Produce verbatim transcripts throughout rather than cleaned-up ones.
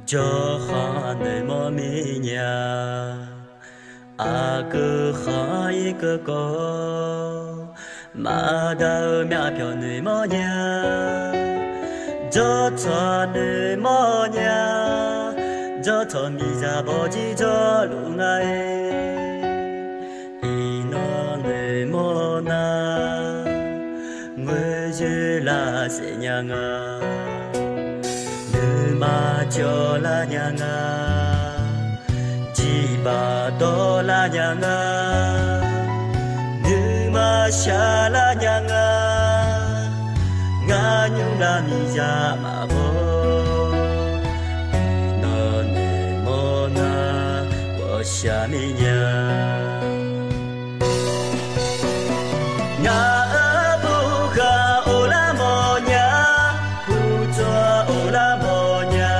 Jawrkhanq noeqmawr mir nya. Aqgeu khanq-anr irkeuv kawv-awr, maqda-eu myavpyawq noeqmawr nya. Jawrtsawq noeqmawr nya. Jawrtsawq miqzaq bawqjir jawrluf nga-aer, iqnan noeqmawr nar, ngoeryoer lavsaef nya nga. Nuima cawvlar nya nga. Jiqbaq dawrlar nya nga. Nuima shaqlar nya nga. Ngar nymr lav miqzaq maqbaw. Iqnan noeqmawr nar, ghawqshaq mir nya. Ngaq-euq burkhaq of lar mawf nya. Puqtsov of lar mawf nya.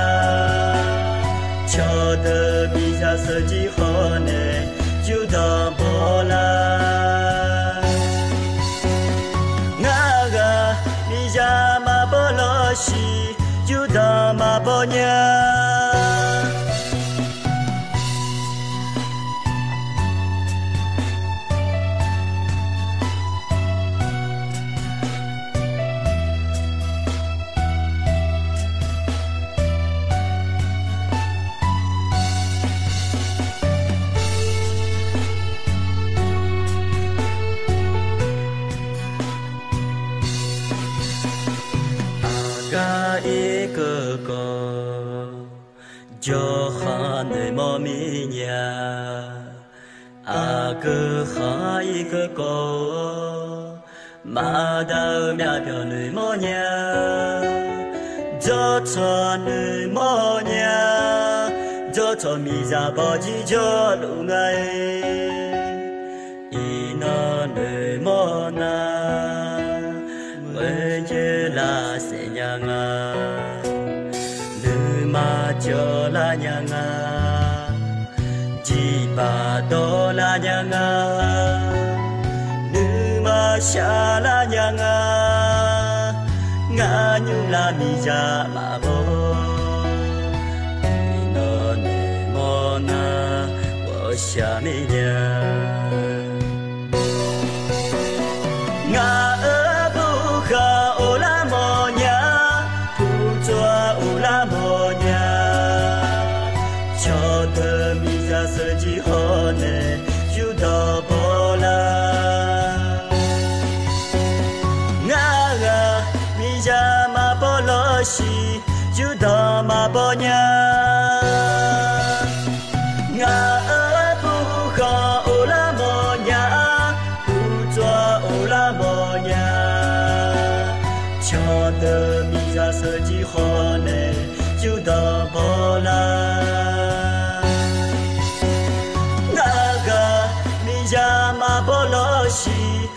Cawqdeuq miqzaq sheuqjir hawr nae, yurdanq baw lar. Ngar ghaq miqzaq maqbaw lawr siq, yurdanq maqbaw nya. Aqgar irkeuv kawv, jawrkhanq noeqmawr mir nya. Aqgeu khanq-anr irkeuv kawv-awr, maqda-eu myavpyawq noeqmawr nya. Jawrtsawq noeqmawr nya. Jawrtsawq miqzaq bawqjir jawrluf nga-aer, iqnan noeqmawr nar, ngoeryoer lavsaef nya nga. Nuima cawvlar nya nga. Jiqbaq dawrlar nya nga. Nuima shaqlar nya nga. Ngar nymr lav miqzaq maqbaw. Iqnan noeqmawr nar, ghawqshaq mir nya. Ngaq-euq burkhaq of lar mawf nya. Puqtsov of lar mawf nya. Cawqdeuq miqzaq sheuqjir hawr nae, yurdanq baw lar. Ngar ghaq miqzaq maqbaw lawr siq, yurdanq maqbaw nya. Ngaq-euq burkhanq of lar mawf nya. Puqtsov of lar mawf nya. Cawqdeuq miqzaq sheuqjir hawr nae, yurdanq baw lar. Ngar ghaq miqzaq maqbaw lawr siq,